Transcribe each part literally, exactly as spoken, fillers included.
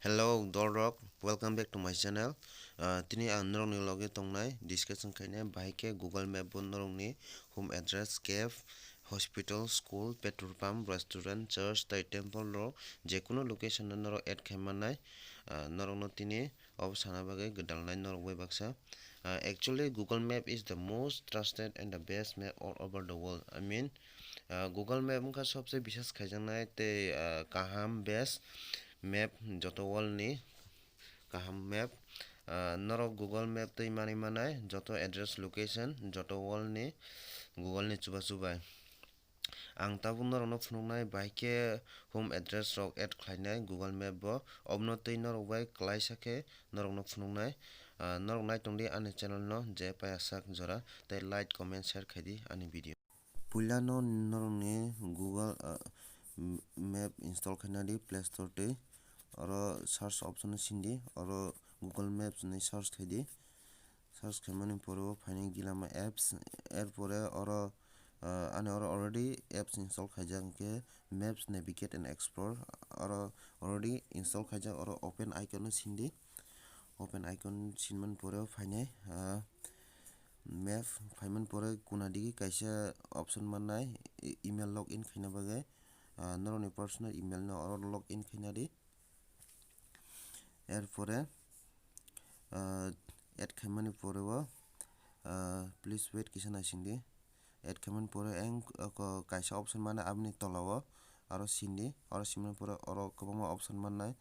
Hello, dolrok, welcome back to my channel. Ah, tini ang norokni loge tongnai discussion khainai bahai khe Google Map bo norokni home address, cafe, hospital, school, petrol pump, restaurant, church, tai temple rok je kunu location no norok add khai mannai. Ah, norokno tini obo sana bagwi gwdalnai norok bai baksa. Ah, actually, Google Map is the most trusted and the best map all over the world. I mean, ah, Google Map wngkha sobse bisas khaijaknai tei, ah, kaham best map joto world ni kaham map. Ah, norok Google Map twi manwi manai joto address location joto world ni Google ni chubachu bai. Ang tabuk norokno phunuknai bahai khe home address rok add khlainai Google Map bo. Obono twi norok bai klaisa khe norokno phunuknai. Ah, norok naitongdi ani channel no je paya sak jora tei like, comment, share khaidi ani video. Puila no norokni Google, ah, m-, Map install khaina di Play Store twi. Oro search option no sindi, oro Google Maps hinwi search khaidi. Search khaimani pore o phainai Gilama apps, er pore oro, ah, ani oro already apps install khaijak, hwnkhe Maps, Navigate and Explore oro already install khaijak, oro open icon no sindi. Open icon sinmani pore o phainai, ah, Map phaimani pore kuna digi kaisa option mannai, e-, email login khaina bagwi, ah, norokni personal email no oro login khaina di. Er pore, ah, add khaimani pore o, ah, please wait kisa naisingdi. Add khaimani pore ang, ah, ko-, kaisa option mannai aboni tola o, aro sindi, aro simani pore oro kwbangma option mannai,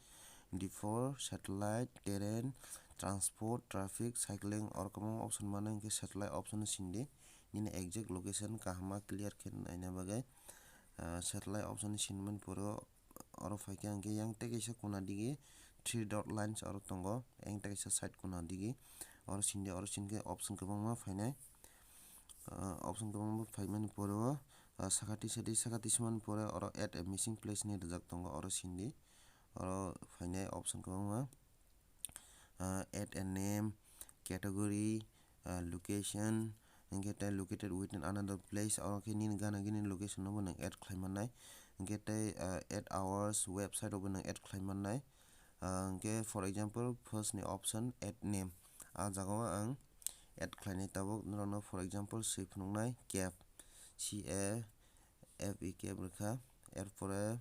default, satellite, terrain, transport, traffic, cycling, oro kwbangma option mannai, hwnkhe satellite option no sindi, nini exact location kaham ma clear khe naina bagwi, ah, satellite option no sinmani pore o, oro phaikhe hwnkhe yang tei kaisa kuna digi three dot lines oro tongo, yang tei kaisa side kuna digi oro sindi, oro sindi khe option kwbangma phainai. Ah, option kwbangma phaimani pore o, ah, sakati sadi sakati simani pore oro add a missing place hinwi rijak tongo, oro sindi, oro phainai option kwbangma. Ah, add a name, category, ah, location, hwnkhe tei located within another place, oro khe nini gana gini location no bo nwng add khlai mannai, hwnkhe tei, ah, add hours, website rok bo nwng add khlai mannai, ah, hwnkhe for example first ni option add name, ah, jaga o ang add khlainai tabuk norokno for example swi phunuknai cafe, C A F E cafe rwkha, er pore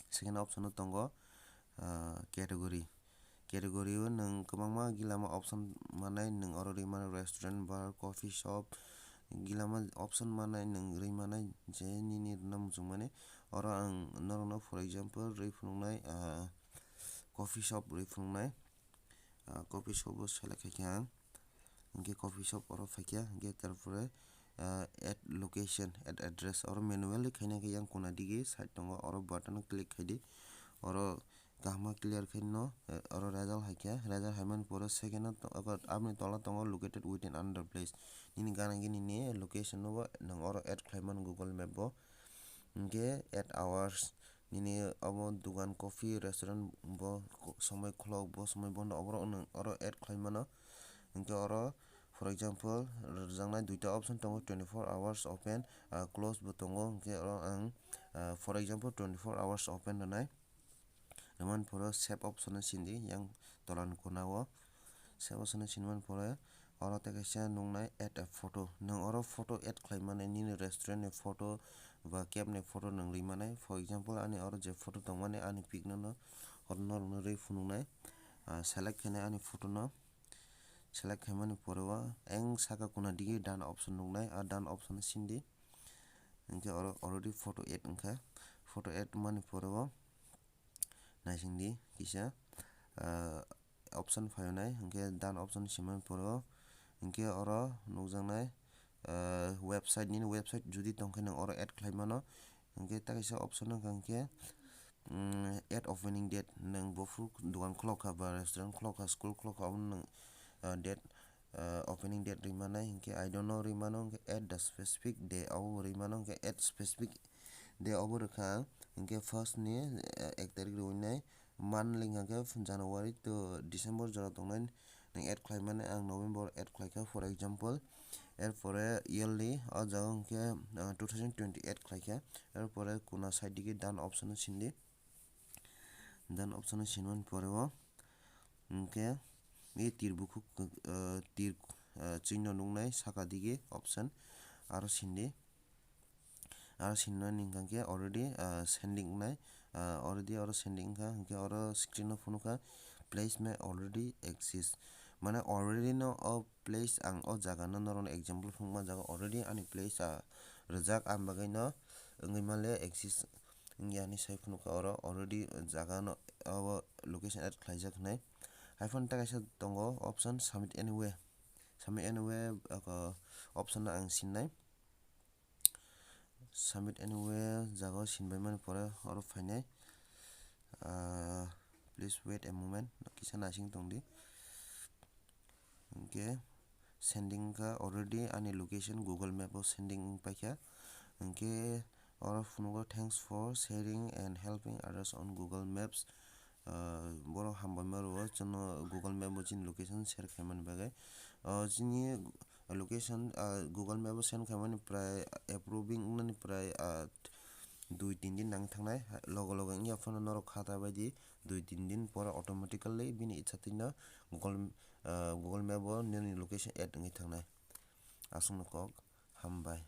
second option o tongo, ah, category. Category o nwng kwbangma gilama option mannai, nwng oro rwi mano restaurant, bar, coffee shop, gilama option mannai nwng rwi mannai je nini rwna muchungmani. Oro ang norokno for example rwi phunuknai, ah, coffee shop rwi phunuknai. Ah, coffee shop o select khaikhe ang, hwnkhe coffee shop oro phaikha, hwnkhe tarpore, ah, add location, add address, oro manually khaina khe yang kuna digi side tongo, oro button o click khaidi, oro kaham ma clear khe no, eh, oro result haikha, result haimani pore second o to-, abo-, aboni tola tongo located within another place, nini gana gini ni location no bo nwng oro add khlai mano Google Map o, hwnkhe add hours, nini obo dugan coffee restaurant bo somoi khulok, bo somoi bondo, oborok nwng oro add khlai mano. Hwnkhe oro, for example, rwjaknai duita option tongo, twenty four hours open, ah, close bo tongo, hwnkhe oro ang, ah, for example, twenty four hours open rwnai. Rwmani pore save option no sindi, yang tola ni kona o. Save option no sinimani pore oro tei kaisa nuknai add a photo. Nwng oro photo add khlai mani, nini restaurant ni photo ba cafe ni photo nwng rwi mani. For example, ani oro je photo tongmani, ani pic no, no oro norokno rwi phunuknai. Ah, select khainai ani photo no. Select khaimani pore o ayang saka kuna digi done option nuknai, ah, done option no sindi. Hwnkhe oro already photo add wngkha. Photo add wngmani pore o naisingdi kisa, ah, option phainai, hwnkhe done option simani pore o, hwnkhe oro nukjaknai, ah, website, nini website jodi tongkhe nwng oro add khlai mano, hwnkhe tei kaisa option wngkha hwnkhe, mm, add opening date, nwng buphuru dukan khulok kha ba restaurant khulok kha, school khulok kha, omo nwng, ah, date, ah, opening date rwi manai, hwnkhe I don't know rwi mano, hwnkhe add the specific day, abo bo rwi mano, hwnkhe add specific day obo rwkha ang, hwnkhe first ni, ah, ek tarik rwinai, monthly hwnkha khe January to December jora tongnai, nwng add khlai mani, ang November add khlaikha, for example, er pore yearly, o jaga hwnkhe, ah, two thousand twenty add khlaikha, er pore kuna side digi done option o sindi. Done option o sinmani pore o hwnkhe e tir bukhuk, ah, tir, ah, chwino nuknai saka dige option aro sindi. Aro sinmani hwnkha khe already, ah, sending wngnai, ah, already oro sending wngkha, hwnkhe oro screen o phunukha, "Place may already exist." Mane already no o place ang o jaga no norokno example phunukma jaga already ani place, ah, rwjak, ang bagwi no wngwi manle exist wngya hinwi sai phunukha oro already jaga no o location add khlaijak hinwi. Haiphano tei kaisa tongo option submit anywhere. Submit anywhere, ah, option no ang sinnai. Submit anywhere jaga o sinbaimani pore oro phainai. Ah, please wait a moment, kisa naising tongdi. Hwnkhe sending wngkha already ani location Google Map o sending wng paikha. Hwnkhe oro phunugo, "Thanks for sharing and helping others on Google Maps." Ah, borok hambai ma rwo chwngno Google Map o chini location share khaimani bagwi. Ah, chini location, ah, Google Map o send khaimani prai approving wngnani prai, ah, dui tin din nang thangnai. Logo logo wngya phano norok khata bai di, dui tin din pore automatically bini itsa twi no Google, ah, Google Map o nini location add wngwi thangnai. Aswkno kok, hambai.